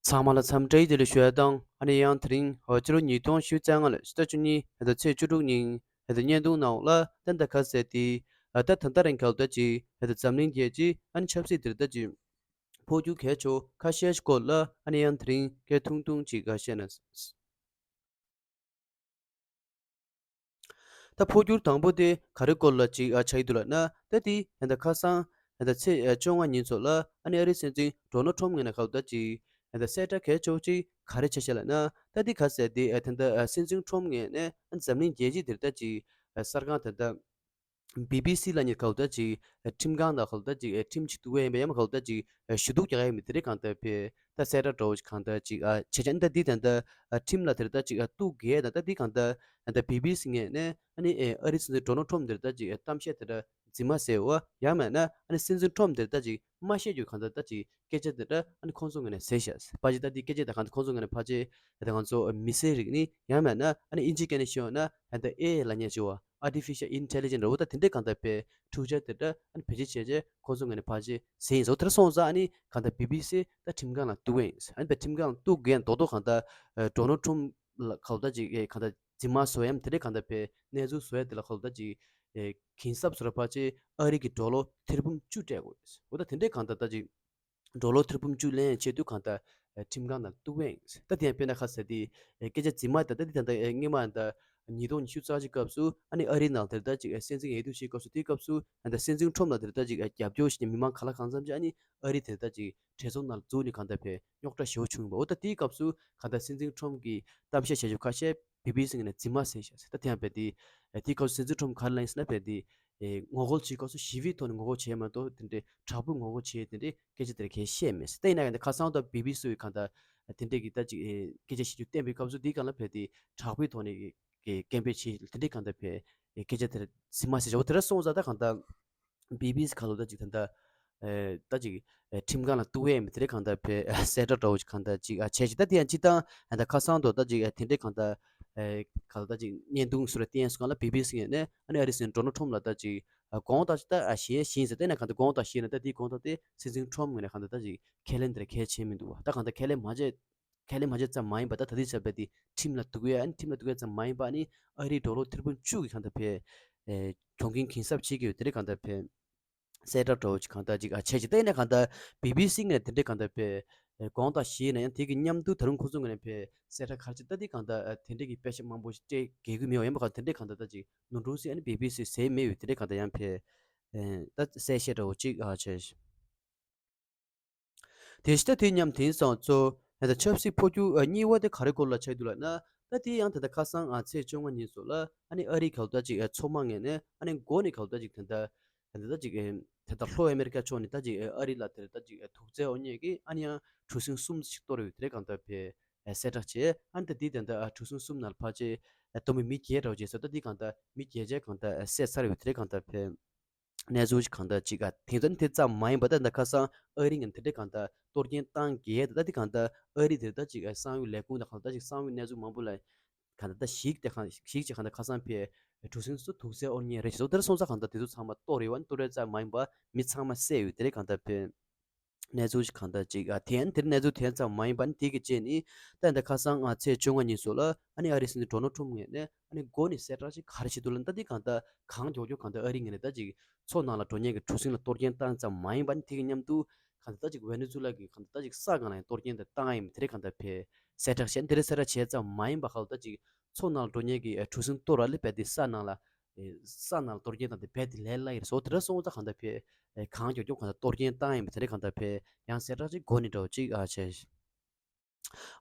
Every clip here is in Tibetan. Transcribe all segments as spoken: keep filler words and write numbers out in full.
ཚང་མ་ལ་འཚམས་འདྲི་བདེ་ལེགས་ཞུ་ཡ་དང་། ཨ་ནི་ཡང་དེ་རིང་ཕྱི་ལོ་ཉིས་སྟོང་ཉི་ཤུ་རྩ་ལྔ་ལོའི་ཕྱི་ཟླ་བཅུ་གཉིས་ཚེས་བཅུ་དྲུག་ཉིན་ད་ལྟ་བརྙན་ཐུང་ནང་ལ་ད་ལྟ་ཁ་གསལ་ཏེ་ད་ད་ལྟ་རིང་ག་ལ་ད་ཅིག་ད་ལྟ་འཛམ་གླིང་རྒྱལ་སྤྱིའི་ཨ་ནི་ཆབ་སྲིད་དེ་ད་ཅིག་འཕོ་འགྱུར་གལ་ཆེ་བ་ཁ་ཤས་ཤིག་སྐོར་ལ་ཨ་ནི་ཡང་དེ་རིང་སྐད་ཐུང་ཐུང་ཅིག་བཤད་ན། ད་འཕོ་འགྱུར་དང་པོ་དེ་ག་རེ་སྐོར་ལ་ཅིག་ཨ་ཆགས་ཀྱི་འདུག་ལབ་ན། ད་དེ་ད་ལྟ་ཁ་སང་ད་ལྟ་ཚེས་བཅོ་ལྔ་ཉིན་ཚོ་ལ་ཨ་ནི་ཨ་རིའི་སྲིད་འཛིན་ཌོ་ནལ་ཊམ་ངོས་ནས་ག་ལ་ད་ཅིག་ད་ལྟ་གསལ་བསྒྲགས་གལ་ཆེ་བོ་ཅིག་ག་རེ་བྱས་ཤག་ལབ་ན། ད་དེ་ག་ཟེར་དེ་ད་ལྟ་སྲིད་འཛིན་ཊམ་ངོས་ནས་ཨ་འཛམ་གླིང་རྒྱལ་སྤྱིའི་དེ་ད་ཅིག་གསར་ཁང་ད་ལྟ་བི་བི་སི་ལབ་མཁན་ག་ལ་ད་ཅིག་ཁྲིམས་ཁང་དང་ག་ལ་ད་ཅིག་ཁྲིམས་ཅིག་གཏུག་གི་ཡིན་པ་ཡང་ག་ལ་ད་ཅིག་ཞུ་གཏུག་རྒྱག་གི་ཡིན་པ་དེ་རིགས་གང་ལྟར་ཕེ་ད་གསལ་བསྒྲགས་འདྲ་བོ་ཅིག་གང་ལྟར་ཅིག་ཨ་བྱས་ཙང་ད་འདི་ད་ལྟ་ཁྲིམས་ལ་དེ་ལྟར་ཅིག་ཨ་གཏུག་གི་ཡོད་ད། ད་འདི་གང་ལྟར་ད་ལྟ་བི་བི་སི་ངོས་ནས་ཨ་ནི་ཨ་རིའི་སྲིད་འཛིན་ཌོ་ནལ་ཊམ་དེ་ལྟར་ཅིག་གཏམ་བཤད་དེ་འདྲ་རྫུན་མ་ཟེར་བ་ཡང་མིན་ན་ཨ་ནི་སྲིད་འཛིན་ཊམ་དེ་ལྟར་ཅིག་མ་བཤད་རྒྱུ་གང་ལྟར་ད་ཅིག་སྐད་ཆ་དེ་འདྲ་ཨ་ནི་ཁོང་ཚོ་ངོས་ནས་ཟེར་ཤག་ཕལ་ཆེར་ད་འདི་སྐད་ཆ་དེ་གང་ལྟར་ཁོང་ཚོ་ངོས་ནས་ཕལ་ཆེར་ད་ང་ཚོ་མི་སེར་རིག་གནས་ཡང་མིན་ན་ཨ་ནི་ཨིན་ཇི་སྐད་ནས་ཤོད་ན་ད་ལྟ་ཨེ་ལབ་མཁན་ཅིག་ཡོད་པ། Artificial Intelligence འདྲ་བོ་ད་དེ་འདྲས་གང་ལྟར་ཕེ་འཕྲུལ་ཆས་དེ་འདྲ་ཨ་ནི་བེད་སྤྱོད་བྱས་རྗེས་ཁོང་ཚོ་ངོས་ནས་ཕལ་ཆེར་ཟིན་ཡིན་ཟེར་དེ་འདྲ་སོང་ཙང་ཨ་ནི་གང་ལྟར་བི་བི་སི་ད་ཁྲིམས་ཁང་ལ་གཏུག་གི་ཡིན། ཨ་ནི་ཕེ་ཁྲིམས་ཁང་ལ་གཏུག་གི་ཡིན་མདོག་མདོག་གང་ལྟར་ཌོ་ནལ་ཊམ་ལ་གང་ལྟར་ཅིག་གང་ལྟར་རྫུན་མ་བཟོ་ཡ་དེ་འདྲས་གང་ལྟར་ཕེ་གནས་ཚུལ་བཟོ་ཡ་དེ་ལ་གང་ལྟར་ཅིག་གིན་གསབ་བཟོ་ར་ཕལ་ཆེར་ཨ་རི་གི་ཌོ་ལར་ཐེར་འབུམ་བཅུ་སྤྲད་དགོས། འོ་ད་དེ་འདྲས་གང་ལྟར་ད་ཅིག་ཌོ་ལར་ཐེར་འབུམ་བཅུ་ལེན་ཆེད་དུ་གང་ལྟར་ཁྲིམས་ཁང་ནང་གཏུག་གི་ཡིན། ད་དེ་ཡང་དཔེར་ན་ཁ་གསལ་དེ་སྐད་ཆ་རྫུན་མ་ད་ལྟ་དེ་ད་ལྟ་སྔོན་མ་ད་ཉིས་སྟོང་ཉི་ཤུ་རྩ་གཅིག་སྐབས་སུ་ཨ་ནི་ཨ་རིའི་ནང་དེར་ད་ཅིག་སྲིད་འཛིན་འོས་བསྡུ་བྱེད་སྐབས་སུ་དེའི་སྐབས་སུ་ད་སྲིད་འཛིན་ཊམ་ལ་དེར་ད་ཅིག་རྒྱབ་སྐྱོར་བྱས་ནས་མི་མང་ག་ལ་གང་འཚམ་ཅིག་ཨ་ནི་ཨ་རི་དེར་ད་ཅིག་གྲོས་ཚོགས་ནང་འཛུལ་ནས་གང་ལྟར་ཕེ་རྙོག་དྲ་ཞེ་པོ་བྱུང་བ། འོ་ད་དེའི་སྐབས་སུ་གང་ལྟར་སྲིད་འཛིན་ཊམ་གྱིས་གཏམ་བཤད་བྱ་རྒྱུ་ཁ་ཤས་བི་བི་སི་ངོས་ནས་རྫུན་མ་ཟེར་ཤག་ཟེར། ད་དེ་ཡང་ཕེ་དེ་དེའི་སྐབས་སུ་སྲིད་འཛིན་ཊམ་ག་རེ་ལབ་ཡིན་ཟེར་ན་ཕེ་དེ། ཨེ་ངོ་རྒོལ་བྱེད་སྐབས་སུ་ཞི་བའི་ཐོག་ནས་ངོ་རྒོལ་བྱས་མ་གཏོགས་དེ་འདྲའི་དྲག་པོའི་ངོ་རྒོལ་བྱས་དེ་འདྲའི་སྐད་ཆ་དེ་འདྲ་གང་ཡང་བཤད་མེད་ཟེར། དེ་ཡིན་ན་ཡང་ཁ་སང་ད་བི་བི་སི་གི་གང་ལྟར་དེ་འདྲའི་གི་ད་ཅིག་ཨེ་སྐད་ཆ་བཤད་རྒྱུ་བསྟན་པའི་སྐབས་སུ་དེའི་སྒང་ལ་ཕེ་དེ་དྲག་པོའི་ཐོག་ནས་གི་སྐད་འབོད་བྱས་དེ་འདྲའི་གང་ལྟར་ཕེ་ཨེ་སྐད་ཆ་དེ་འདྲ་རྫུན་མ་ཟེར་བྱ་བ་དེ་འདྲ་སོང་ཙང་ད་གང་ལྟར་བི་བི་སི་ག་ལ་ད་ཅིག་ད་ལྟ་ཨེ་ད་ཅིག་ཨེ་ཁྲིམས་ཁང་ལ་གཏུག་ཡས་མེད་དེ་འདྲའི་གང་ལྟར་ཕེ་གསལ་བསྒྲགས་འདྲ་བོ་ཅིག་གང་ལྟར་ཅིག་ཨ་བྱས་ཤིག་ད་དེ་ཡང་སྤྱིར་བཏང་ཨ་ད་ཁ་སང་དུ་ད་ཅིག་ཨེ་དེ་འདྲའི་གང་ལྟར་ཨེ་ག་ལ་ད་ཅིག་བརྙན་ཐུང་ཟུར་ལ་བསྟན་སོང་ལ་བི་བི་སི་ངོས་ནས་ཨ་ནི་ཨ་རི་སྲིད་འཛིན་ཌོ་ནལ་ཊམ་ལ་ད་ཅིག་ཨ་དགོངས་དག་ཅིག་ད་ཨ་བཞེས་བཞིན་ཟེར། དེ་ནས་གང་ལྟར་དགོངས་དག་བཞེས་ན་ད་དེའི་དགོངས་དག་དེ་སྲིད་འཛིན་ཊམ་ངོས་ནས་གང་ལྟར་ད་ཅིག་ཁས་ལེན་དེ་འདྲ་གལ་ཆེ་མི་འདུག་བ། ད་གང་ལྟར་ཁས་ལེན་མ་བྱས་ཁས་ལེན་མ་བྱས་ཙམ་མ་ཡིན་པ་ད་ད་ལྟའི་ཆར་བས་དེ་ཁྲིམས་ལ་གཏུག་ཡས་ཨ་ནི་ཁྲིམས་ལ་གཏུག་ཡས་ཙམ་མ་ཡིན་པ་ཨ་ནི་ཨ་རིའི་ཌོ་ལར་ཐེར་འབུམ་བཅུ་གི་གང་ལྟར་ཕེ་ཨེ་གྱོང་གུན་གྱིན་གསབ་བྱེད་ཀྱི་ཡོད་དེ་འདྲའི་གང་ལྟར་ཕེ། གསལ་བསྒྲགས་འདྲ་བོ་ཅིག་གང་ལྟར་ཅིག་ཨ་བྱས་ཅིག་ད་ཡིན་ན་གང་ལྟར་བི་བི་སི་ངོས་ནས་དེ་འདྲའི་གང་ལྟར་ཕེ་ཨེ་དགོངས་དག་བཞེས་ན་ཡང་དེ་གི་མཉམ་དུ་ད་རུང་ཁོང་ཚོ་ངོས་ནས་ཕེ་གསལ་བསྒྲགས་ག་རེ་ཅིག་ད་དེ་གང་ལྟར་ཨ་དེ་འདྲའི་གི་དཔེ་ཆ་མང་པོ་ཞིག་སྤྲད་དགོས་ཀྱི་མེད་པ་ཡིན་པ་གང་དེ་འདྲའི་གང་ལྟར་ད་ཅིག་ནོར་འཁྲུལ་ཟེར་ཨ་ནི་བི་བི་སི་ཟེར་མེད་ཡོད་དེ་འདྲའི་གང་ལྟར་ཡང་ཕེ་ཨེ་ད་གསལ་བཤད་འདྲ་བོ་ཅིག་ཨ་བྱས། དེ་ཕྱི་ད་དེ་མཉམ་དེང་སང་གཙོ་ཨ་ད་ཆབ་སྲིད་འཕོ་འགྱུར་ཨ་གཉིས་པ་དེ་ག་རེ་སྐོར་ལ་ཆགས་འདུག་ལབ་ན། ད་དེ་ཡང་ད་ལྟ་ཁ་སང་ཨ་ཚེས་བཅོ་ལྔ་ཉིན་སོགས་ལ་ཨ་ནི་ཨ་རིའི་ག་ལ་ད་ཅིག་ཨ་མཚོ་དམག་ངོས་ནས་ཨ་ནི་མགོ་ནས་ག་ལ་ད་ཅིག་ད་ལྟ་ད་ལྟ་ཅིག་ཨེ་ད་ལྟ་ལྷོ་ཨ་མེ་རི་ཀ་ཕྱོགས་ནས་ད་ཅིག་ཨ་རི་ལ་དེར་ད་ཅིག་ཨ་དུག་རྫས་དབོར་མཁན་གྱི་ཨ་ནི་ཡང་གྲུ་གཟིངས་གསུམ་ཞིག་གཏོར་ཡོད་དེ་རེད་གང་ལྟར་ཕེ་ཨ་གསལ་བསྒྲགས་བྱས། ཨ་ནི་ད་དེ་ད་ལྟ་ཨ་གྲུ་གཟིངས་གསུམ་ནང་ལ་ཕལ་ཆེར་ཨ་གཏོར་མི་མི་བརྒྱད་འདྲ་བོ་བྱས་སོང་། ད་དེ་གང་ལྟར་མི་བརྒྱད་ཅིག་གང་ལྟར་ཨ་བསད་ཚར་ཡོད་དེ་རེད་གང་ལྟར་ཕེ། གནས་ཚུལ་ཞིག་གང་ལྟར་ཅིག་ཨ་དེང་སང་དེ་ཙམ་མ་ཡིན་པ་ད་ད་ཁ་སང་ཨ་རི་ངོས་དེ་འདྲའི་གང་ལྟར་གཏོར་སྐྱོན་བཏང་གི་ད་ད་དེ་གང་ལྟར་ཨ་རི་དེ་ད་ཅིག་ཨ་གསང་བའི་ལས་ཁུངས་དང་གང་ལྟར་ཅིག་གསང་བའི་གནས་ཚུལ་མང་པོ་ལ་གང་ལྟར་ད་ཞིག་དེ་གང་ཞིག་ཅིག་གང་ལྟར་ཁ་སང་ཕེ་གྲུ་གཟིངས་སུ་དུག་རྫས་དབོར་མཁན་རེད་ཞེས་སོགས་དེར་སོང་ཙང་གང་ལྟར་དེ་ཚོ་ཚང་མ་གཏོར་ཡོད་པ་ནི་གཏོར་ཡས་ཙམ་མ་ཡིན་པ་མི་ཚང་མ་བསད་ཡོད་དེ་རེད་གང་ལྟར་ཕེ། གནས་ཚུལ་ཞིག་གང་ལྟར་ཅིག་ཨ་དེ་ཡང་དེར་གནས་ཚུལ་དེ་ཙམ་མ་ཡིན་པ་ནི་དེ་གི་རྗེས་ནི་ད་ལྟ་ཁ་སང་ཨ་ཚེས་བཅོ་ལྔ་ཉིན་སོགས་ལ་ཨ་ནི་ཨ་རིའི་སྲིད་འཛིན་ཌོ་ནལ་ཊམ་ངོས་ནས་ཨ་ནི་མགོ་ནས་གསལ་བསྒྲགས་ཤིག་ག་རེ་བྱེད་འདུག་ལབ་ན། ད་དེ་གང་ལྟར་གང་མགྱོགས་མགྱོགས་གང་ལྟར་ཨ་རི་ངོས་ནས་ད་ཅིག་མཚོ་ནང་ལ་འགྲོ་མཁན་གྱི་གྲུ་གཟིངས་ལ་གཏོར་སྐྱོན་བཏང་ཙམ་མ་ཡིན་པ་ནི་དེ་གི་མཉམ་དུ་གང་ལྟར་ད་ཅིག་ཝེ་ནེ་ཛུ་ལ་གི་གང་ལྟར་ད་ཅིག་ས་སྒང་ལ་ཡང་གཏོར་སྐྱོན་དེ་བཏང་ཡིན་དེ་རེད་གང་ལྟར་ཕེ་གསལ་བསྒྲགས་བྱས། དེ་རེད་གསལ་བསྒྲགས་བྱས་ཙམ་མ་ཡིན་པ་གང་ལྟར་ད་ཅིག་མཚོ་ནང་ལ་འགྲོ་མཁན་གྱི་གྲུ་གཟིངས་གཏོར་བ་ལས་རྦད་དེ་ས་ནང་ལ་ས་ནང་ལ་གཏོར་སྐྱོན་དང་དེ་རྦད་དེ་ལས་སླ་ཡིན་སོགས་དེ་འདྲ་སོང་ཙང་གང་ལྟར་ཕེ་གང་མགྱོགས་མགྱོགས་གང་ལྟར་གཏོར་སྐྱོན་བཏང་ཡིན་པ་དེ་འདྲ་གང་ལྟར་ཕེ་ཡང་གསལ་བསྒྲགས་ཅིག་མགོ་ནས་འདྲ་བོ་ཅིག་ཨ་བྱས།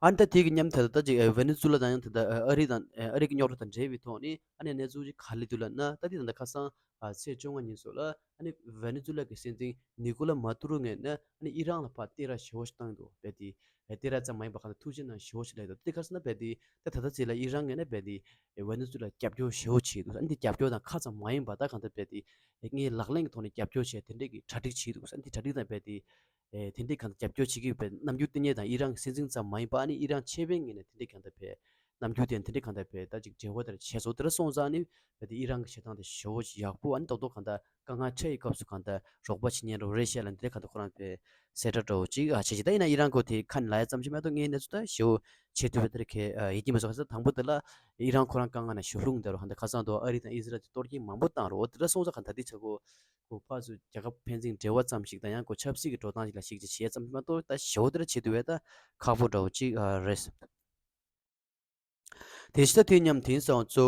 ཨ་ནི་ད་དེ་གི་མཉམ་དེ་ལ་ད་ཅིག་ཝེ་ནེ་ཛུ་ལ་དང་ཡང་དེ་ད་ཨ་རི་དང་ཨ་རི་གི་རྙོག་དྲ་དང་འབྲེལ་བའི་ཐོག་ནས་ཨ་ནི་གནས་ཚུལ་ཅིག་ག་རེ་སླེབས་འདུག་ལབ་ན། ད་དེ་ད་ལྟ་ཁ་སང་ཨ་ཚེས་བཅོ་ལྔ་ཉིན་སོགས་ལ་ཨ་ནི་ཝེ་ནེ་ཛུ་ལ་གི་སྲིད་འཛིན་ནི་ཀོ་ལ་མ་ཏུ་རོ་ངོས་ནས་ཨ་ནི་ཨི་རན་ལ་ཕར་བསྟོད་ར་ཞེ་པོ་ཞིག་བཏང་འདུག་རྦད་དེ། ཨེ་དེ་ར་ཙམ་མ་ཡིན་པ་གང་ལྟར་ཐུགས་རྗེ་གནང་ཞེ་པོ་ཞིག་ལབ་འདུག་དེ་ག་རེ་ཟེར་ན་རྦད་དེ་ད་ད་ལྟ་ཚེ་ལ་ཨི་རན་ངོས་ནས་རྦད་དེ་ཝེ་ནེ་ཛུ་ལ་རྒྱབ་སྐྱོར་ཞེ་པོ་བྱས་འདུག་ཨ་ནི་དེ་རྒྱབ་སྐྱོར་དང་ཁ་ཙམ་མ་ཡིན་པ་ད་གང་ལྟར་རྦད་དེ་ངས་ལག་ལེན་གྱི་ཐོག་ནས་རྒྱབ་སྐྱོར་བྱས་དེ་འདྲས་ཀྱི་གྲ་སྒྲིག་བྱས་འདུག་ཨ་ནི་དེ་གྲ་སྒྲིག་དང་རྦད་དེ་ཨེ་དེ་འདྲས་གང་ལྟར་རྒྱབ་སྐྱོར་བྱེད་ཀྱི་ཡོད་པའི་རྣམ་འགྱུར་བསྟན་མཁན་དང་ཨི་རན་གྱི་སྲིད་འཛིན་ཙམ་མ་ཡིན་པ་ཨ་ནི་ཨི་རན་ཆེ་བའི་ངོས་ནས་དེ་འདྲས་གང་ལྟར་རྦད་ གནམ་རྒྱུན་དེ་དེ་འདྲའི་གང་ལྟར་བས་ད་ཅིག་འབྲེལ་བ་དེར་བྱས་སོང་། དེ་འདྲ་སོང་ཙང་ནི་བས་དེ་ཨི་རན་གྱི་བྱེད་སྟངས་དེ་ཞེ་པོ་ཅིག་ཡག་པོ། ཨ་ནི་ཏོག་ཏོག་གང་ལྟར་དཀའ་ངལ་འཕྲད་ཡི་སྐབས་སུ་གང་ལྟར་རོགས་པ་བྱེད་མཁན་རོ་རེ་ཤ་ལ་འདི་གང་ལྟར་ཁོ་རང་བས་གསལ་བསྒྲགས་འདྲ་བོ་ཅིག་ཨ་བྱས་ཅིག་ད་ཡིན་ན་ཨི་རན་གོ་དེ་ཁ་ནས་ལབ་ཡ་ཙམ་ཞིག་མ་གཏོགས་ངའི་གནས་ཚུལ་ད་ཞེ་པོ་བྱེད་ཐུབ་པ་དེར་གལ་ཡིད་ཀྱི་མི་བཟོད། ཁ་སང་དང་པོ་དེ་ལ་ཨི་རན་ཁོ་རང་དཀའ་ངལ་ན་ཞུ་རུང་འདྲ་རོ། ཧ་འདི་ཁ་སང་དུ་ཨ་རི་དང་ཨི་ཟི་རལ་དེ་གཏོར་སྐྱོན་མང་པོ་བཏང་རོ། དེ་འདྲ་སོང་ཙང་གང་ལྟར་དེ་ཆ་གོ་ཁོ་ཕར་ཚུར་རྒྱལ་ཁབ་ཕན་ཚུན་འབྲེལ་བ་ཙམ་ཞིག་དང་ཡང་ཁོ་ཆབ་སྲིད་ཀྱི་འགྲོ་སྟངས་ཤིག་ལ་ཞིག་ཅིག་བྱེད་ཙམ་མ་གཏོགས་ད་ཞེ་པོ་དེ་འདྲ་བྱེད་ཐུབ་པ་ད་ཁག་པོ་འདྲ་བོ་ཅིག་ཨ་རེད། དེ་ཕྱི་ད་དེ་མཉམ་དེང་སང་གཙོ་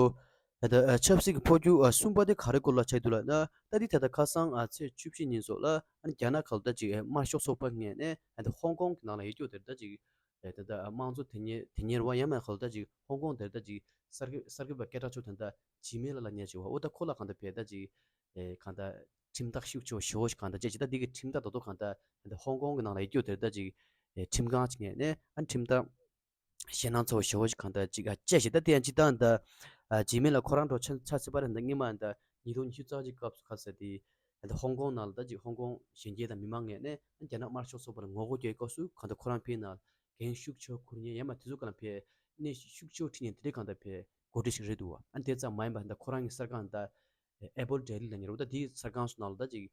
ད་ཆབ་སྲིད་ཀྱི་འཕོ་འགྱུར་གསུམ་པ་དེ་ག་རེ་སྐོར་ལ་ཆགས་འདུག་ལབ་ན། ད་དེ་ད་ལྟ་ཁ་སང་ཚེས་བཅུ་བཞི་ཉིན་སོགས་ལ་ཨ་ནི་རྒྱ་ནག་ཁ་ལ་ད་ཅིག་དམར་ཤོག་ཚོགས་པ་ངོས་ནས་ཧོང་ཀོང་གི་ནང་ལ་ཡོད་རྒྱུ་དེར་ད་ཅིག་ད་ལྟ་དམངས་གཙོ་དོན་གཉེར་དོན་གཉེར་བ་ཡང་མིན་ཁ་ལ་ད་ཅིག་ཧོང་ཀོང་དེར་ད་ཅིག་གསར་འགོད་གསར་འགོད་པ་སྐད་གྲགས་ཆོད་དོན་ད་ཇི་མེ་ལ་ལ་ཉེ་ཆེ་བ་འོ་ད་ཁོ་ལ་གང་ལྟར་བས་ད་ཅིག་གང་ལྟར་ཁྲིམས་ཐག་ཤུགས་ཆེ་བ་ཞེ་པོ་ཞིག་གང་ལྟར་བཅད་ཅིག་ད་འདི་གི་ཁྲིམས་ཐག་ད་དུང་གང་ལྟར་ཧོང་ཀོང་གི་ནང་ལ་ཡོད་རྒྱུ་དེར་ད་ཅིག་ཁྲིམས་ཁང་ཅིག་ངོས་ནས་ཨ་ནི་ཁྲིམས་ཐག་ཞེད་སྣང་ཚ་བོ་ཞེ་པོ་ཞིག་གང་ལྟར་ཅིག་ཨ་བཅད་ཞིག་ད་དེ་ཡང་ཅིག་ད་ད་ཇི་མེ་ལ་ཁོ་རང་འགྲོ་ཆ་ཆ་སྲིད་པ་རེད། ད་སྔོན་མ་ད་ཉིས་སྟོང་ཉི་ཤུ་རྩ་གཅིག་སྐབས་སུ་ཁ་ཟེར་དེ་ད་ཧོང་ཀོང་ནང་ལ་ད་ཅིག་ཧོང་ཀོང་གཞོན་སྐྱེས་དང་མི་མང་ངོས་ནས་རྒྱ་ནག་དམར་ཤོག་ཚོགས་པ་ལ་ངོ་རྒོལ་རྒྱག་སྐབས་སུ་གང་ལྟར་ཁོ་རང་ཕེབས་ན་འགན་ཤུགས་ཆེ་བ་འཁུར་མཁན་ཡང་མ་དེ་ཚོ་གང་ལ་ཕེབས་གནས་ཤུགས་ཆེ་བ་ཁྲིད་མཁན་དེ་འདྲའི་གང་ལྟར་ཕེབས་འགོ་ཁྲིད་ཞིག་རེད་འདུག་བ། ཨ་དེ་ཙམ་མ་ཡིན་པ་ད་ཁོ་རང་གི་གསར་ཁང་ད་ཨེ་པལ་ཌེ་ལི་ལབ་མཁན་རེད་བ། ད་དེའི་གསར་ཁང་སོགས་ནང་ལ་ད་ཅིག་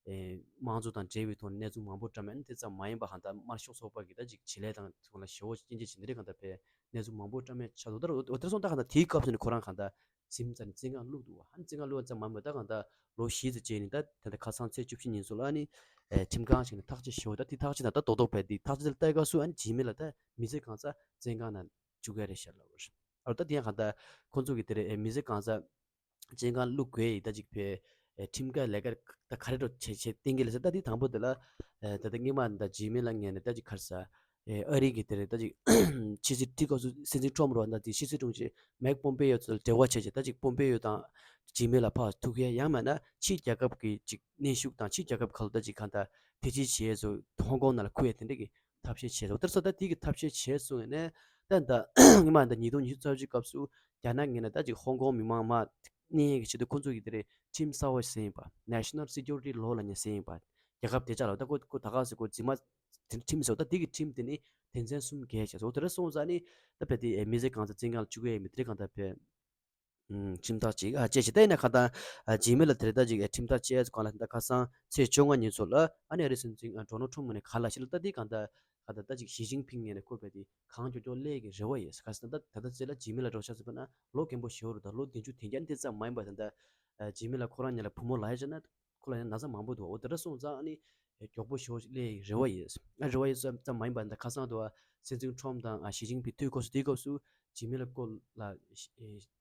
ཨེ་དམངས་གཙོ་དང་འབྲེལ་བའི་ཐོག་ནས་གནས་ཚུལ་མང་པོ་བཀྲམ་ཡ་ནི་དེ་ཙམ་མ་ཡིན་པ་གང་ལྟར་དམར་ཤོག་ཚོགས་པ་གི་ད་ཅིག་བྱེད་ལས་དང་དེ་ཚོ་ལ་ཞེ་པོ་སྐྱོན་བརྗོད་བྱེད་འདི་རེད། གང་ལྟར་བས་གནས་ཚུལ་མང་པོ་བཀྲམ་ཡ་ཆགས་འདུག་ད་འོ་དེ་སོང་ད་གང་ལྟར་དེའི་སྐབས་སུ་ནི་ཁོ་རང་གང་ལྟར་ཟིན་ཙམ་ནས་བཙོན་ཁང་བླུགས་འདུག་བ། ཨ་ནི་བཙོན་ཁང་བླུགས་ཙམ་མ་ཡིན་པ་ད་གང་ལྟར་ལོ་བཞི་ཙམ་རྗེས་ནི་ད་ད་ལྟ་ཁ་སང་ཚེས་བཅུ་བཞི་ཉིན་སོགས་ལ་ཨ་ནི་ཨེ་ཁྲིམས་ཁང་ཞིག་ནས་ཐག་གཅོད་ཞུ་བ་ད་དེ་ཐག་གཅོད་ད་ད་རྡོག་རྡོག་བས་དེ་ཐག་གཅོད་དེ་ལྟ་སྐབས་སུ་ཨ་ནི་ཇི་མེ་ལ་ད་མི་ཚེ་གང་ཚ་བཙོན་ཁང་ནང་བཅུག་གི་རེད་ཤག་ལབ་པ་རེད། ཨ་ད་དེ་ཡང་གང་ལྟར་ཁོང་ཚོ་གི་དེ་རེད་ཨེ་མི་ཚེ་གང་ཚ་བཙོན་ཁང་བླུག་དགོས་ཡིན་ད་ཅིག་བས་ཨེ་ཁྲིམས་འགལ་ལས་ཀ་ད་ག་རེ་འགྲོ་བྱེད་བྱེད་གཏན་འཁེལ་ལ་ཟེར། ད་དེ་དང་པོ་དེ་ལ་ཨེ་ད་ལྟ་སྔོན་མ་ད་ཇི་མེ་ལ་ངས་ནས་ད་ཅིག་ག་རེ་ཟ་ཨེ་ཨ་རི་གི་དེ་རེད་ད་ཅིག་ཕྱི་སྲིད་ཁྲི་སྐབས་སུ་སྲིད་འཛིན་ཁྲོམ་རོ་ད་དེ་ཕྱི་སྲིད་དྲུང་ཆེ་མེག་པོམ་པེ་ཡོ་ཚོ་ལ་འབྲེལ་བ་བྱས་བྱས་ད་ཅིག་པོམ་པེ་ཡོ་དང་ཇི་མེ་ལ་ཕར་ཐུག་ཡ་ཡང་མིན་ན་ཕྱིའི་རྒྱལ་ཁབ་ཀྱི་ཅིག་གནོན་ཤུགས་དང་ཕྱིའི་རྒྱལ་ཁབ་ཁག་ལ་ད་ཅིག་གང་ལྟར་ཐེ་ཇུས་བྱས་ཚོ་ཧོང་ཀོང་ནང་ལ་ཁུར་ཡ་དེ་འདྲ་གི་ཐབས་ཤེས་བྱས་སོང་། དེར་སོང་ད་དེ་གི་ཐབས་ཤེས་བྱས་སོང་ནས་ད་ད་སྔོན་མ་ད་ཉིས་སྟོང་ཉི་ཤུ་རྩ་གཅིག་སྐབས་སུ་རྒྱ་ནག་ངོས་ནས་ད་ཅིག་ཧོང་ཀོང་མི་མང་མར་གནོན་ཡས་ཀྱི་ཆེད་དུ་ཁོང་ཚོ་གི་དེ་རེད་ཁྲིམས་གསར་བ་ཟིན་ཡིན་པ། National Security Law ལབ་མཁན་ཟིན་ཡིན་པ། རྒྱལ་ཁབ་དེ་ཅག་ལ་ད་ཁོ་ཁོ་ད་ག་ཟེ་ཁོ་འཛིན་མ་དེ་ཁྲིམས་ཟེར་བ་ད་དེ་གི་ཁྲིམས་དེ་ནི་དོན་ཚན་གསུམ་བརྒལ་བྱས་སོང་། དེ་འདྲ་སོང་ཙང་ནི་ད་བས་དེ་མི་ཚེ་གང་ཚ་བཙོན་ཁང་ལ་བཅུག་གི་ཡོད་མེད་དེ་གང་ལྟར་བས། ཁྲིམས་ཐག་ཅིག་ཨ་བཅད་ཅིག་ད་ཡིན་ན་གང་ལྟར་ཇི་མེ་ལ་དེ་རེད་ད་ཅིག་ཁྲིམས་ཐག་བཅད་ཚོ་གང་ལ་ད་ཁ་སང་ཚེས་བཅོ་ལྔ་ཉིན་ཚོ་ལ་ཨ་ནི་ཨ་རི་སྲིད་འཛིན་ཌོ་ནལ་ཁྲོམ་ངོས་ནས་ག་ལ་ཞིག་ལ་ད་དེ་གང་ལྟར་གང་ལྟར་ད་ཅིག་ཞི་ཅིན་ཕིང་ངོས་ནས་ཁོ་བས་དེ་གང་མགྱོགས་མགྱོགས་སླེབས་ཀྱི་རེ་བ་ཡོད། ཁ་སང་ད་ད་ལྟ་ཚེ་ལ་ཇི་མེ་ལ་འགྲོ་ཆགས་ཟེར་བ་ན་ལོ་རྒན་པོ་ཞེ་བོ་རུ་ད་ལོ་བདུན་ཅུ་དོན་བརྒྱད་ཨ་ནི་དེ་ཙམ་མ་ཡིན་པ་ད་ད་ཇི་མེ་ལ་ཁོ་རང་ཉིད་ལ་བུ་མོ་ལ་ཡ་བྱས་ན། ཁོ་ལ་ཡང་ན་ཚ་མང་པོ་འདུག་འོ་དེ་འདྲ་སོང་ཙང་ཨ་ནི་མགྱོགས་པོ་ཞེ་པོ་ཞིག་སླེབས་རེ་བ་ཡོད། ཨ་རེ་བ་ཡོད་ཙམ་ཙམ་མ་ཡིན་པ་འདི་ཁ་སང་དུ་སྲིད་འཛིན་ཁྲོམ་དང་ཞི་ཅིན་ཕིང་ཐུག་སྐབས་སུ་དེའི་སྐབས་སུ་ཇི་མེ་ལ་སྐོར་ལ་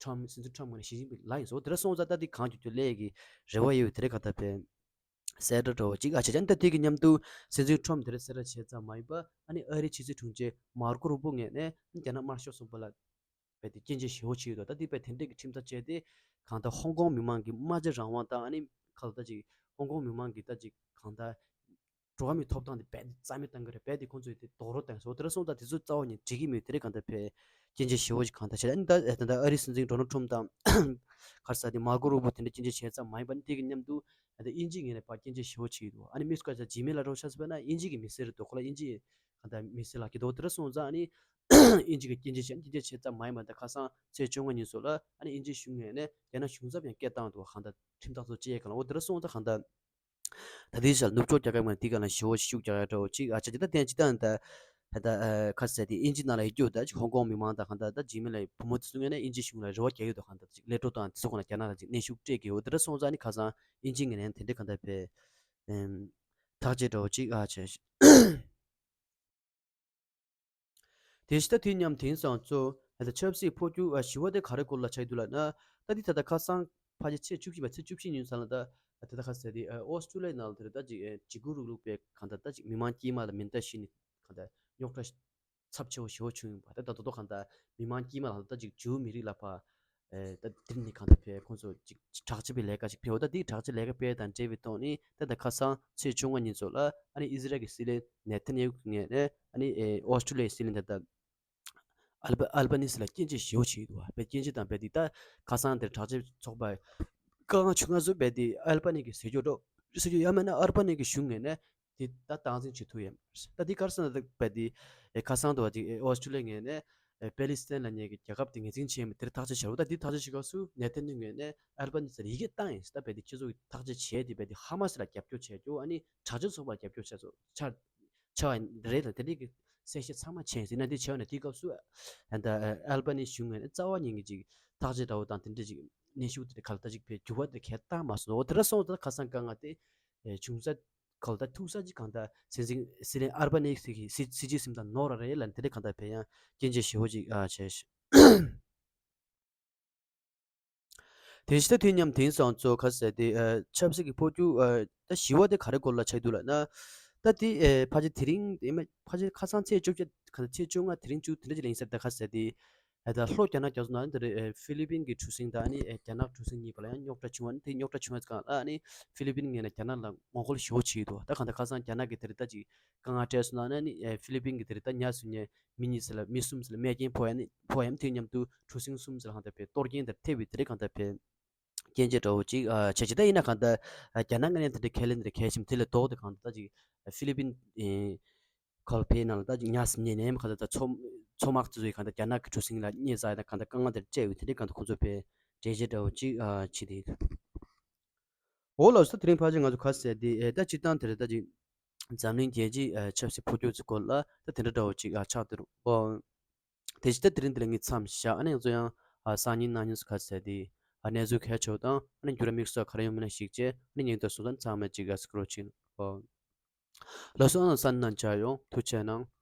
ཁྲོམ་སྲིད་འཛིན་ཁྲོམ་ངོས་ནས་ཞི་ཅིན་ཕིང་ལ་ཡིན་སོང་། འོ་དེ་འདྲ་སོང་ཙང་ད་འདི་གང་མགྱོགས་མགྱོགས་སླེབས་ཀྱི་རེ་བ་ཡོད། དེ་རེད་ག་ད་བས་གསལ་བསྒྲགས་འདྲ་བོ་ཅིག་ཨ་བྱས་ཙང་ད་དེ་གི་མཉམ་དུ་སྲིད་འཛིན་ཁྲོམ་དེ་རེད་གསལ་བསྒྲགས་བྱས་ཙམ་མ་ཡིན་པ་ཨ་ནི་ཨ་རིའི་ཕྱི་སྲིད་དྲུང་ཆེ་མར་ཀོ་རུ་པོ་ངོས་ནས་རྒྱ་ནག་དམར་ཤོག་ཚོགས་པ་ལ། རྦད་དེ་སྐྱོན་བརྗོད་ཞེ་པོ་བྱས་ཡོད་དོ། ད་འདི་རྦད་དེ་འདྲས་ཀྱི་ཁྲིམས་ཐག་བཅད་དེ་གང་ལྟར་ཧོང་ཀོང་མི་མང་གི་སྨྲ་བརྗོད་རང་དབང་དང་ཨ་ནི་ཁ་ལ་ད་ཅིག་ཧོང་ཀོང་མི་མང་གི་ད་ཅིག་གང་ལྟར་འགྲོ་བ་མིའི་ཐོབ་ཐང་དེ་རྦད་དེ་རྩ་མེད་བཏང་གི་རེད། རྦད་དེ་ཁོང་ཚོས་དེ་རྡོག་རོལ་བཏང་སོང་། དེ་འདྲ་སོང་ཙང་དེ་ཚོ་རྩ་བ་ཉིད་འགྲིག་གི་མེད། དེ་རིང་གང་ལྟར་བས་སྐྱོན་བརྗོད་ཞེ་པོ་ཅིག་གང་ལྟར་བྱས། ཨ་ནི་ད་ད་ལྟ་ཨ་རིའི་སྲིད་འཛིན་ཌོ་ནལ་ཁྲོམ་དང་ག་རེ་ཟེར་དེ་མར་ཀོ་རུ་པོ་དེ་འདྲ་སྐྱོན་བརྗོད་བྱས་ཙམ་མ་ཡིན་པ་ནི་དེ་གི་མཉམ་དུ་ད་ལྟ་དབྱིན་ཇི་ངོས་ནས་ཕར་སྐྱོན་བརྗོད་ཞེ་པོ་བྱས་ཡོད་དོ། ཨ་ནི་མི་སུ་ག་ཅིག་ཇི་མེ་ལ་རོགས་ཤ་ཟེར་བས་ན་དབྱིན་ཇི་གི་མི་སེར་རེད་འདུག་ཁོ་ལ་དབྱིན་ཇི་གང་ལྟར་མི་སེར་ལག་ཁྱེར་འདུག་དེ་འདྲ་སོང་ཙང་ཨ་ནི་དབྱིན་ཇི་གི་སྐྱོན་བརྗོད་བྱས་སྐྱོན་བརྗོད་བྱས་ཙམ་མ་ཡིན་པ་ད་ཁ་སང་ཚེས་བཅོ་ལྔ་ཉིན་སོགས་ལ་ཨ་ནི་དབྱིན་ཇིའི་གཞུང་ངོས་ནས་རྒྱ་ནག་གཞུང་ཚབ་ཡང་སྐད་བཏང་འདུག་གང་ལྟར་ཁྲིམས་ཐག་ཚོ་བཅད་ཡས་གང་ལ་འོ་དེ་འདྲ་སོང་ཙང་གང་ལྟར་ད་ལྟའི་ཆར་ནུབ་ཕྱོགས་རྒྱལ་ཁབ་ངོས་ནས་དེ་ག་ལ་ཞེ་པོ་ཤུགས་རྒྱག་ཡ་འདྲ་བོ་ཅིག་ཨ་ཆ་ཅི་ད་བསྟན་ཅི་ད་ད་ད་ཁ་ཟེར་དེ་དབྱིན་ཇི་ནང་ལ་ཡོད་རྒྱུ་ད་ཅིག་ཧོང་ཀོང་མི་མང་དང་གང་ལྟར་ད་ཇི་མེ་ལ་བུ་མོ་དེ་ཚོ་ངོས་ནས་དབྱིན་ཇིའི་གཞུང་ལ་རེ་བ་རྒྱག་ཡོད་དོ། གང་ལྟར་ཅིག་ལས་འཕྲོ་དང་དེ་ཚོ་ཁོ་ན་རྒྱ་ནག་ལ་ཅིག་གནོན་ཤུགས་སྤྲད་ཀྱི་ཡོད། དེ་འདྲ་སོང་ཙང་ནི་ཁ་སང་དབྱིན་ཇི་ངོས་ནས་དེ་འདྲ་གང་ལྟར་བས་ཐག་བཅད་འདྲ་བོ་ཅིག་ཨ་བྱས། དེ་ཕྱི་ད་དུས་མཉམ་དེང་སང་གཙོ་ད་ཆབ་སྲིད་འཕོ་འགྱུར་ཨ་ཞི་བ་དེ་ག་རེ་སྐོར་ལ་ཆགས་འདུག་ལབ་ན། ད་འདི་ད་ལྟ་ཁ་སང་ཕལ་ཆེར་ཚེས་བཅུ་བཞི་པ་ཚེས་བཅུ་བཞི་ཉིན་ཚང་ལ་ད་ད་ལྟ་ཁ་སང་དེ་ཨོ་སི་ཀྲུ་ལི་ཡའི་ནང་ལ་དེ་རེད་ད་ཅིག་འཇིགས་སྐུལ་རུ་ལུགས་པའི་གང་ལྟར་ད་ཅིག་མི་མང་དཀྱུས་མ་ལ་མེ་མདའ་བཞི་ནས་གང་ལྟར་རྙོག་དྲ་ཚབས་ཆེ་བ་ཞེ་པོ་བྱུང་ཡོད་པ། ད་ད་དོ་དོ་གང་ལྟར་མི་མང་དཀྱུས་མ་ལ་ད་ཅིག་ཇུའུ་མི་རིགས་ལ་ཕར་ཨེ་ད་དེ་ནི་གང་ལྟར་ཕེ་ཁོང་ཚོ་ཅིག་དྲག་སྤྱོད་པའི་ལས་ཀ་ཞིག་ཕེ་འོ་ད་དེའི་དྲག་སྤྱོད་ལས་ཀ་སྤེལ་དང་འབྲེལ་བའི་ཐོག་ནས་ད་ད་ཁ་སང་ཚེས་བཅོ་ལྔ་ཉིན་ཚོ་ལ་ཨ་ནི་ཨི་ཟི་རལ་གྱི་སྲིད་བློན་ནེ་ཐན་ཡ་ཧུ་གི་ངོས་ནས་ཨ་ནི་ཨེ་ཨོ་སི་ཀྲུ་ལི་ཡའི་སྲིད་བློན་ད་ད་ཨལ་པ་ཨལ་པ་ནི་སི་ལ་སྐྱོན་བརྗོད་ཞེ་པོ་བྱས་འདུག་བ། བས་སྐྱོན་བརྗོད་དང་བས་དེ་ད་ཁ་སང་དེར་དྲག་སྤྱོད་ཚོགས་པ་དཀའ་ངལ་བྱུང་ང་ཚོ་བས་དེ་ཨལ་པ་ནི་གི་ཟེར་རྒྱུ་འགྲོ་ཟེར་རྒྱུ་ཡང་མིན་ན་ཨལ་པ་ནི་གི་གཞུང་ངོས་ནས་དེ་ད་སྟངས་འཛིན་བྱེད་ཐུབ་ཡ་མ་རེད། ད་དེ་ག་རེ་ཟེར་ན་ད་བས་དེ་ཁ་སང་དུ་བ་དེ་ཨོ་སི་ཀྲུ་ལི་ཡ་ངོས་ནས་ ཨེ་པེ་ལི་སི་ཐན་ལབ་མཁན་གྱི་རྒྱལ་ཁབ་དེ་ངོས་འཛིན་བྱས་མི་དེར་ཐག་གཅོད་བྱས་རེད་པ། ད་དེ་ཐག་གཅོད་བྱེད་སྐབས་སུ་ནེ་ཐན་ཡ་ཧུ་ངོས་ནས་ཨལ་བྷ་ནི་སི་ལ་ཡི་གེ་བཏང་ཡིན་ཟེར། ད་རྦད་དེ་སྤྱི་ཚོགས་ཀྱི་ཐག་གཅོད་བྱས་དེ་རྦད་དེ་ཧ་མ་སི་ལ་རྒྱབ་སྐྱོར་བྱས་རྒྱུ། ཨ་ནི་དྲག་སྤྱོད་ཚོགས་པར་རྒྱབ་སྐྱོར་བྱས་སོ་ཆ་ཆ་བ་རེད་ལ། དེ་འདྲའི་གི་གསལ་བཤད་ཚང་མ་བྱས་ཟིན་ན། དེ་བྱས་པ་ན་དེའི་སྐབས་སུ་ཨ་ད་ཨལ་བྷ་ནི་གཞུང་ངོས་ནས་རྩ་བ་ཉིད་ཀྱི་ཅིག་ཐག་གཅོད་འདྲ་བོ་དང་དེ་འདྲ་ཅིག་གནོན་ཤུགས་དེ་འདྲ་ག་ལ་ད་ཅིག་བས་འགྱུར་བ་དེ་གས་བཏང་མ་སོང་། འོ་དེ་འདྲ་སོང་ཙང་ཁ་སང་དཀའ་ངལ་དེ་ཨེ་བྱུང་ས་ག་ལ་ད་ཐུག་ས་ཅིག་གང་ལྟར་སྲིད་འཛིན་སྲིད་བློན་ཨལ་བྷ་ནི་སི་གི་སྲིད་སྲིད་ཇུས་ཟིན་དང་ནོར་བ་རེད་ལབ། དེ་འདྲ་གང་ལྟར་བས་ཡང་སྐྱོན་བརྗོད་ཞེ་པོ་ཅིག་ཨ་བྱས། དེ་བཞིན་ད་དུས་མཉམ་དེང་སང་ཚོ་ག་ཟེར་དེ་ཨ་ཆབ་སྲིད་ཀྱི་འཕོ་འགྱུར་ཨ་ད་ཞི་བ་དེ་ག་རེ་སྐོར་ལ་ཆགས་འདུག་ལབ་ན། ད་དེ་ཨ་ཕལ་ཆེར་དེ་རིང་དེ་མ་ཕལ་ཆེར་ཁ་སང་ཚེས་བཅོ་བརྒྱད་ག་ཚེས་བཅོ་ལྔ་དེ་རིང་བཅུ་དེ་འདྲ་ཅིག་ལ་ཡིན་ས་རེད། ད་ག་ཟེར་དེ་ཨ་ད་ལྷོ་རྒྱ་ནག་རྒྱ་མཚོ་ནང་དེ་རེད། ཨ་ཧྥི་ལི་པིན་གྱི་གྲུ་གཟིངས་དང་ཨ་ནི་ཨ་རྒྱ་ནག་གྲུ་གཟིངས་གཉིས་བར་ལ་ཡང་རྙོག་དྲ་བྱུང་བ། ཨ་ནི་དེ་རྙོག་དྲ་བྱུང་བའི་སྒང་ལ་ཨ་ནི་ཧྥི་ལི་པིན་ངོས་ནས་རྒྱ་ནག་ལ་ངོ་རྒོལ་ཞེ་པོ་བྱས་འདུག་ད་གང་ལྟར་ཁ་སང་རྒྱ་ནག་གིས་དེ་རེད་ད་ཅིག་དཀའ་ངལ་སྤྲད་སོང་ན་ཨ་ནི་ཨ་ཧྥི་ལི་པིན་གྱིས་དེ་རེད་ད་ཉ་ཟོས་མཁན་མི་གཉིས་ཟེར་ལ་མི་གསུམ་ཟེར་ལ་རྨས་སྐྱོན་ཕོག་ཡ་ནི་ཕོག་ཡ་དེ་མཉམ་དུ་གྲུ་གཟིངས་གསུམ་ཟེར་ལ་གང་ལྟར་བས་གཏོར་སྐྱོན་དེར་ཐེབས་པའི་དེ་རིང་གང་ལྟར་བས་སྐྱོན་བརྗོད་འདྲ་བོ་ཅིག་ཨ་བྱས་ཅི། ད་ཡིན་ན་གང་ལྟར་ཨ་རྒྱ་ནག་ངོས་ནས་དེ་འདྲའི་ཁས་ལེན་དེ་འདྲ་གལ་ཆེན་དེ་ལས་ལྡོག་སྟེ་གང་ལྟར་ད་ཅིག་ཧྥི་ལི་པིན་ཨེ་གོ་ལ་བའི་ནང་ལ་ད་ཅིག་ཉ་ཟོས་མཁན་ནས་གང་ལྟར་ད་མཚོ་མཚོ་དམག་དེ་ཚོ་ཡིས་གང་ལྟར་རྒྱ་ནག་གི་གྲུ་གཟིངས་ལ་མཉེས་ཚར་ཡ་ད་གང་ལྟར་དཀའ་ངལ་དེ་འདྲ་སྤྲད་ཡོད། དེ་འདྲའི་གང་ལྟར་ཁོང་ཚོ་བས་འགྲེལ་བརྗོད་འདྲ་བོ་ཅིག་ཨ་བྱས་ཏེ་ཡོད། འོ་ལགས་སོ། དེ་རིང་ཕལ་ཆེར་ང་ཚོ་ག་ཟེར་དེ་ཨེ་ད་སྤྱིར་བཏང་དེ་རེད་ད་ཅིག་འཛམ་གླིང་རྒྱལ་སྤྱིའི་ཨ་ཆབ་སྲིད་འཕོ་འགྱུར་ཚོའི་སྐོར་ལ་ད་དེ་འདྲ་འདྲ་བོ་ཅིག་ཨ་ཆགས་འདུག་ཨོ། དེ་བཞིན་ད་དེ་རིང་འདི་ལ་ངས་མཚམས་བཞག་ཨ་ནི་ང་ཚོ་ཡང་ཨ་སང་ཉིན་གནངས་ཉིན་སུ་ག་ཟེར་དེ་ཨ་གནས་ཚུལ་གལ་ཆེ་བ་དང་ཨ་ནི་འགྱུར་བ་དམིགས་བསལ་ག་རེ་ཡོང་མིན་ལ་གཞིགས་བྱས་ཨ་ནི་ཉིན་ལྟར་སོང་ཙང་ཚང་མ་ཅིག་ཨ་སྐུ་རོགས་ཕྱིན། ཨོ་ལགས་སོ། ཨ་ནི་གསན་གནང་བྱ་ཡོང་ཐུགས་རྗེ་གནང་།